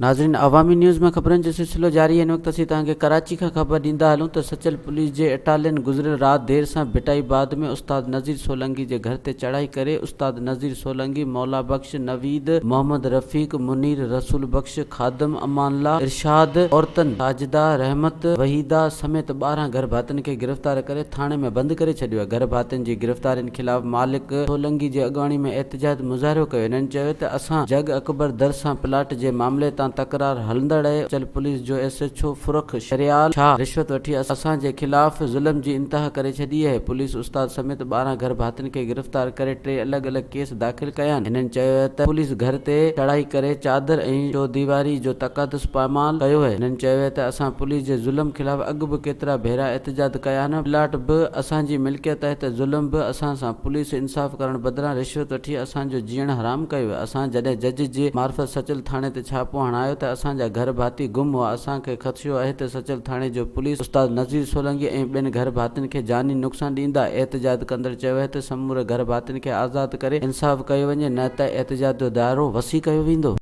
ناظرين عوامي نيوز ۾ خبرن جو سلسلو جاري هن وقت اسين توهان کي ڪراچي کان خبر ڏيندا هلون ته سچل پوليس جي اٽالين گذريل رات دير سان ڀٽائي باد ۾ استاد نذير سولنگي جي گهر تي چڙهائي ڪري استاد نذير سولنگي، مولا بخش، نويد، محمد رفيق، منير، رسول بخش، خادم، امان الله، ارشاد، عورتن ساجده، رحمت، وحيده سميت 12 گهر ڀاتين کي گرفتار ڪري ٿاڻي ۾ بند ڪري ڇڏيو آهي گهر ڀاتين جي گرفتارين خلاف مالڪ سولنگي جي اڳواڻي ۾ احتجاج مظاهرو ڪيو هنن چيو ته اسان جڳ اڪبر در سان پلاٽ جي معاملي تان تڪرار هلندڙ سچل پوليس جو S H O Farrukh Sharyal Shah رشوت وٺي اسان جي خلاف ظلم جي انتها ڪري ڇڏي آهي پوليس استاد سميت 12 گهر ڀاتين کي گرفتار ڪري ٽي الڳ الڳ ڪيس داخل ڪيا آهن هنن چيو ته پوليس گهر تي چڙهائي ڪري چادر ۽ چوديواري جو تقدس پائمال ڪيو آهي هنن چيو ته اسان پوليس جي ظلم خلاف اڳ به ڪيترا ڀيرا احتجاج ڪيا آهن پلاٽ به اسان جي ملڪيت آهي ته ظلم به اسان سان پوليس انصاف ڪرڻ بدران رشوت وٺي اسان جو جيئڻ حرام ڪيو ويو. اسان جڏهن جج جي معرفت سچل ٿاڻي تي ڇاپو هڻايو ته اسان جا گهر ڀاتي گم هئا. اسان کي خدشو آهي ته سچل ٿاڻي جو پوليس استاد نذير سولنگي ۽ ٻين گهر ڀاتين کي جاني نقصان ڏيندا. احتجاج ڪندڙ چيو آهي ته سموري گهر ڀاتين کي آزاد ڪري انصاف ڪيو وڃي نه ته احتجاج جو دائرو وسيع ڪيو ويندو.